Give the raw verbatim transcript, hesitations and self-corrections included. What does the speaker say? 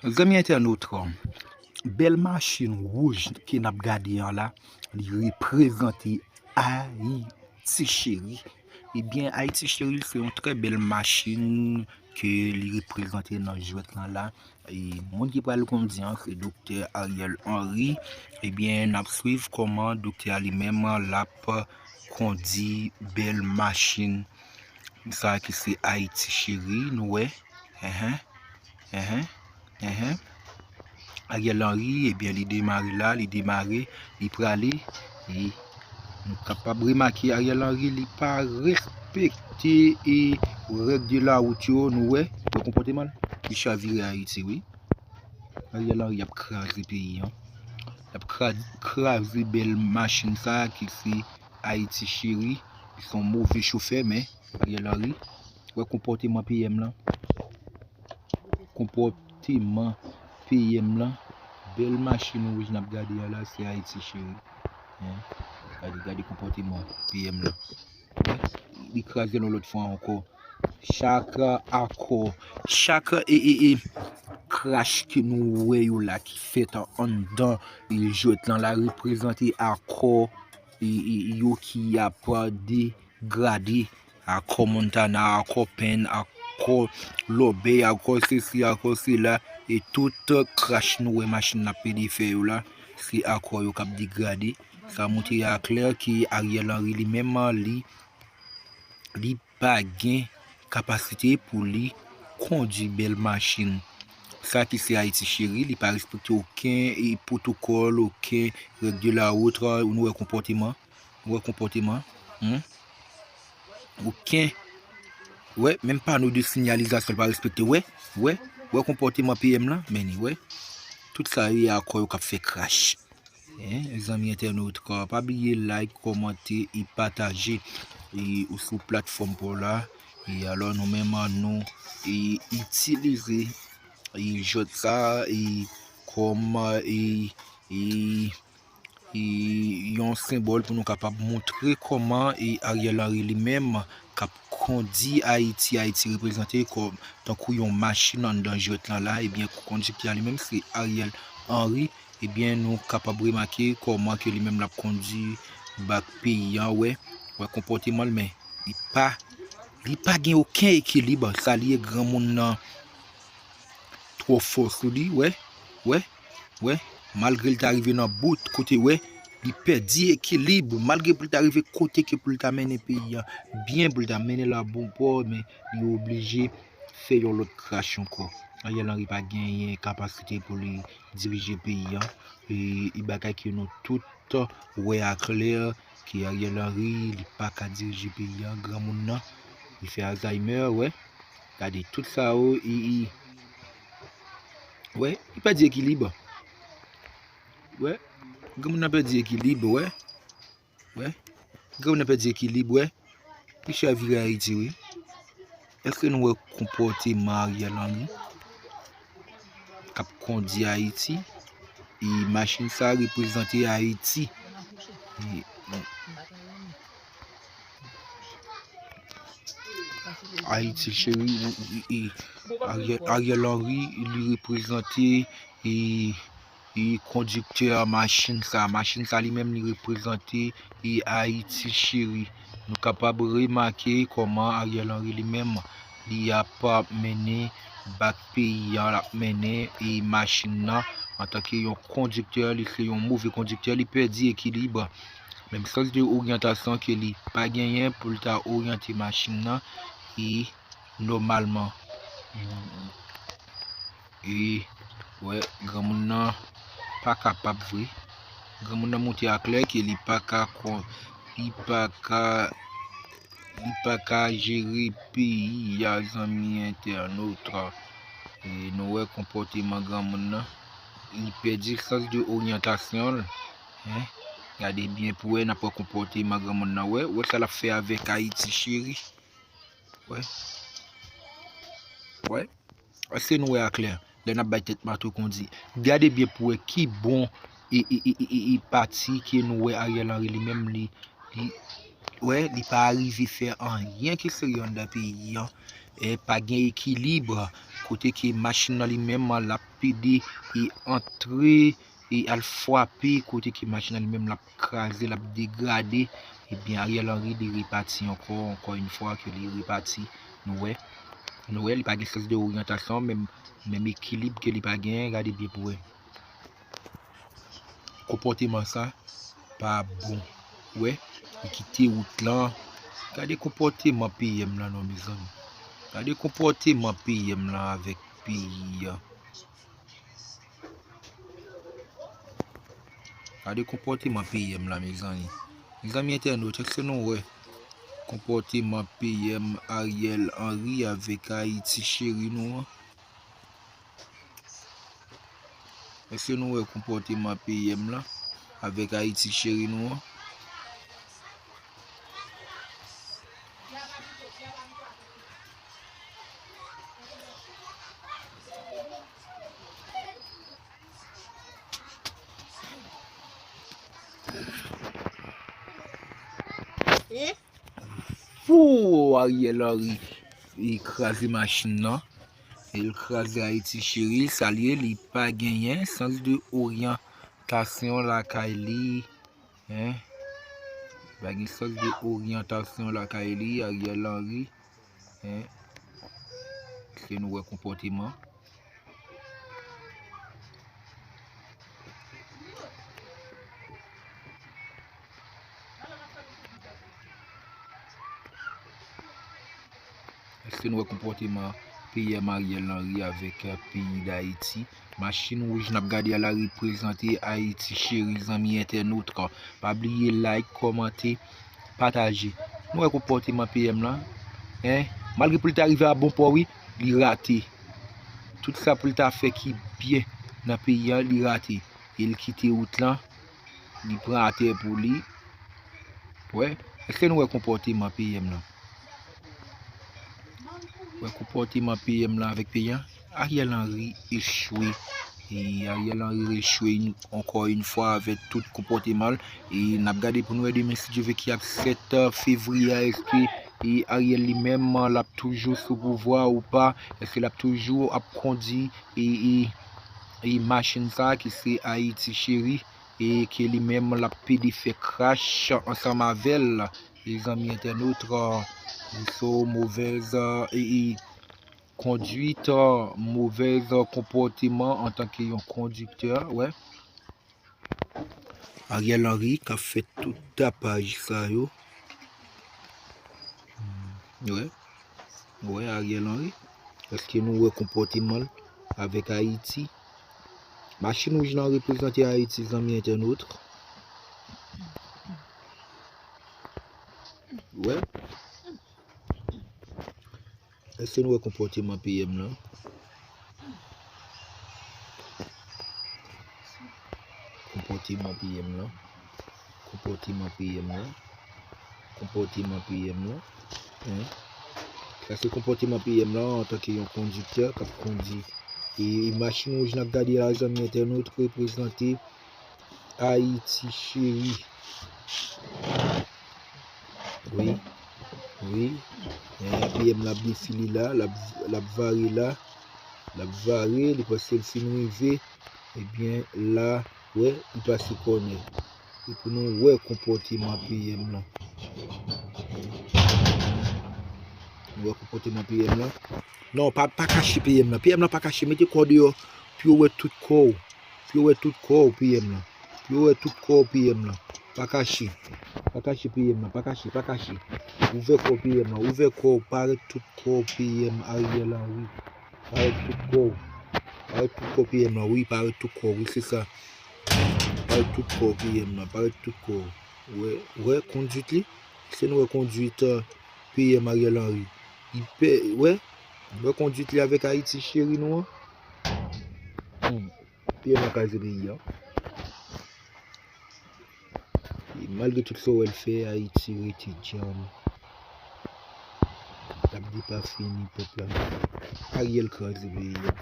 Zanmi entènot, bèl machin wouj ke n ap gade an la, li reprezante Ayiti Cheri. Ebyen, Ayiti Cheri se yon trè bèl machin ke li reprezante nan jwèt lan la. E moun ki pral kondi an se Doktè Ariel Henry. Ebyen, n ap swiv kòman doktè a li menm l ap kondi bèl machin sa ki se Ayiti Cheri, nou wè. Enhen, enhen, enhen. Ariel Henry, ebyen, li demare la, li demare, li prale. E nou kapab remake Ariel Henry, li pa respekte e règ de la wout yo, nou wè, wè konpòteman l. Li chavire Ayiti, wi. Ariel Henry ap kraze peyi an. L ap kra-, kraze bèl machin sa ki se Ayiti Cheri. Li se yon move chofè, men Ariel Henry, wè konpòteman P M lan. Konpòteman P M lan. Bèl machin wouj n ap gade an la, se Ayiti Cheri. Hein? Gade, gade konpòteman P M lan. Li kraze l yon lòt fwa ankò. Chak akò, chak e, e, e, krach ke nou wè yo la ki fèt anndan, e, jwèt lan la reprezante akò, e, e, yo ki ap degrade, akò Montana, akò Penn, akò Lòbèy, akò sesi, akò sela, e tout krach nou wè machin n ap pede fè yo la, se akò yo k ap degrade. Sa montre aklè ke Ariel Henry li menm, li, li pa gen kapasite pou li kondi bèl machin. Sa ki se Ayiti Cheri, li pa respekte okenn, e, pwotokòl, okenn règ de la wout, nou wè konpòteman, nou wè konpòteman, hmm? Okenn, wè, menm pano de sinyalizasyon li pa respekte, wè, wè, wè konpòteman P M lan, men ni, wè. Tout sa yo e akò yo k ap fè krach. Hein, zanmi entènot, pa bliye like, kòmante e pataje, e, ou sou platfòm pa w la. E alò nou menm nou, e, itilize, e, jwèt sa, e, kòm, e, e, e, yon senbòl pou nou kapab montre kòman, e, Ariel Henry li menm k ap kondi Ayiti, Ayiti reprezante kòm tankou yon machin anndan jwèt lan la, ebyen kondiktè a li menm se Ariel Henry. Ebyen, nou kapab remake kòman ke li menm l ap kondi bak peyi an, wè, wè konpòteman l, men li pa, li pa gen okenn ekilib, sa li ye granmoun nan twò fò sou li, wè, wè, wè, malgre l ta rive nan bout kote, wè, li pèdi ekilib, malgre pou l ta rive kote ke pou l ta mennen peyi an byen, pou l ta mennen l a bon pò, men li oblije fè yon lòt krach ankò. Ariel Henry pa genyen kapasite pou li dirije peyi an. E, e bagay ke nou tout wè aklè ke Ariel Henry, li pa ka dirije peyi an, granmoun nan, li fè Alzheimer, wè. Gade tout sa yo, e, e, wè, li pèdi ekilib. Wè, granmoun nan pèdi ekilib, wè. Wè, granmoun nan pèdi ekilib, wè. Li chavire Ayiti, wi. Èske nou wè konpòteman Ariel Henry k ap kondi Ayiti? E machin sa reprezante Ayiti. E, Ayiti Cheri, e, e, Ariel, Ariel Henry, li reprezante, e, e kondiktè machin sa. Machin sa li menm li reprezante, e, Ayiti Cheri. Nou kapab remake kòman Ariel Henry li menm li ap mennen bak peyi an, l ap mennen, e, machin nan antanke yon kondiktè, li se yon move kondiktè, li pèdi ekilib. Menm sans de oryantasyon ke li pa genyen pou l ta oryante machin nan, e nòmalman. E, wè, granmoun nan pa kapab vre. Granmoun nan montre aklè ke li pa ka kon, li pa ka, li pa ka jere peyi a, zanmi entènot. E nou wè konpòteman granmoun nan. Li pèdi sans de oryantasyon l. Hein? Gade byen pou wè, n ap wè konpòteman granmoun nan. Wè, wè sa l ap fè avèk Ayiti Cheri. Wè. Wè. Èske nou wè aklè? Lè n ap bay tèt mato kondi. Gade byen pou wè ki bon e, e, e, e, e, e pati ke nou wè Ariel Henry li menm li, li, wè, li pa rive fè anyen ki serye anndan peyi an. E pa gen ekilib, kote ke machin nan li menm l ap pede e antre e al frape, kote ke machin nan li menm l ap kraze, l ap degrade. Ebyen, Ariel Henry, li repati ankò, ankò yon fwa ke li repati. Nou wè, nou wè, li pa gen sans de oryantasyon, menm, menm ekilib ke li pa genyen, gade byen pou wè. Konpòteman sa pa bon. Wè, li kite wout lan. Gade konpòteman P M lan non, mezanmi. Gade konpòteman P M lan avèk peyi a. Gade konpòteman P M lan, mezanmi. Mezanmi entènot, èske nou wè konpòteman P M Ariel Henry avèk Ayiti cheri nou an? Èske nou wè konpòteman P M lan avèk Ayiti cheri nou an? Fou! Ariel Henry, li kraze machin nan. Li kraze Ayiti cheri, sa l ye, li pa genyen sans de oryantasyon lakay li. Hein? Li pa gen sans de oryantasyon lakay li, Ariel Henry. Hein? Èske nou wè konpòteman? Èske nou wè konpòteman P M Ariel Henry avèk, eh, peyi Dayiti? Machin wouj n ap gade a la reprezante Ayiti cheri, zanmi entènot. Pa bliye like, kòmante, pataje. Nou wè konpòteman P M lan? Hein? Malgre pou l ta rive a bon pò, wi, li rate. Tout sa pou l ta fè ki byen nan peyi an, li rate. E l kite wout lan, li pran atè pou li. Wè, èske nou wè konpòteman P M lan? Wè konpòteman P M lan avèk peyi an? Ariel Henry echwe. E Ariel Henry echwe ankò yon fwa avèk tout konpòteman l. E n ap gade pou n wè demen, si Dye vle, ki ap sèt fevriye a, èske e Ariel li menm l ap toujou sou pouvwa ou pa? Èske l ap toujou ap kondi e, e, e machin sa ki se Ayiti cheri? E ke li menm l ap pede fè krach ansanm avè l, lezanmi entènot, sou movèz, e, e, kondwit, movèz konpòteman antanke yon kondiktè, wè. Ariel Henry k ap fè tout tapaj sa yo. Wè. Wè Ariel Henry. Èske nou wè konpòteman l avèk Ayiti? Machin wouj lan reprezante Ayiti, zanmi entènot. Wè. Èske nou wè konpòteman P M lan? Konpòteman P M lan. Konpòteman P M lan. Konpòteman P M lan. Hein? Sa se konpòteman P M lan antanke yon kondiktè k ap kondi. E, e machin wouj n ap gade a, zanmi entènot, reprezante Ayiti cheri. Wi, wi. Eh, P M la ap defile la, l ap, l ap vare la, l ap vare, li panse l fin rive. Ebyen, la, wè, li pase kònè. E pou nou wè konpòteman P M lan. Nou wè konpòteman P M lan. Non, pa, pa kache P M lan. P M lan pa kache, mete kò w deyò pou yo wè tout kò w. Pou yo wè tout kò w, P M lan. Pou yo wè tout kò w, P M lan. Pa kache. Pa kache P M lan. Pa kache, pa kache. Ouvè kò w, P M lan. Ouvè kò w, parèt tout kò w, P M Ariel Henry. Parèt tout kò w. Parèt tout kò w, P M lan. Wi, parèt tout kò w. Wi, se sa. Parèt tout kò w, P M lan. Parèt tout kò w. Wè, wè, kondwit li. Se nou wè kondwit, euh, P M Ariel Henry. Li pè, wè. Wè kondwit li avèk Ayiti cheri nou an. Hmm. P M ap kraze peyi a. E malgre tout sa w wè l fè, Ayiti rete djanm. L ap depafini pèp la. Ariel kraze peyi a.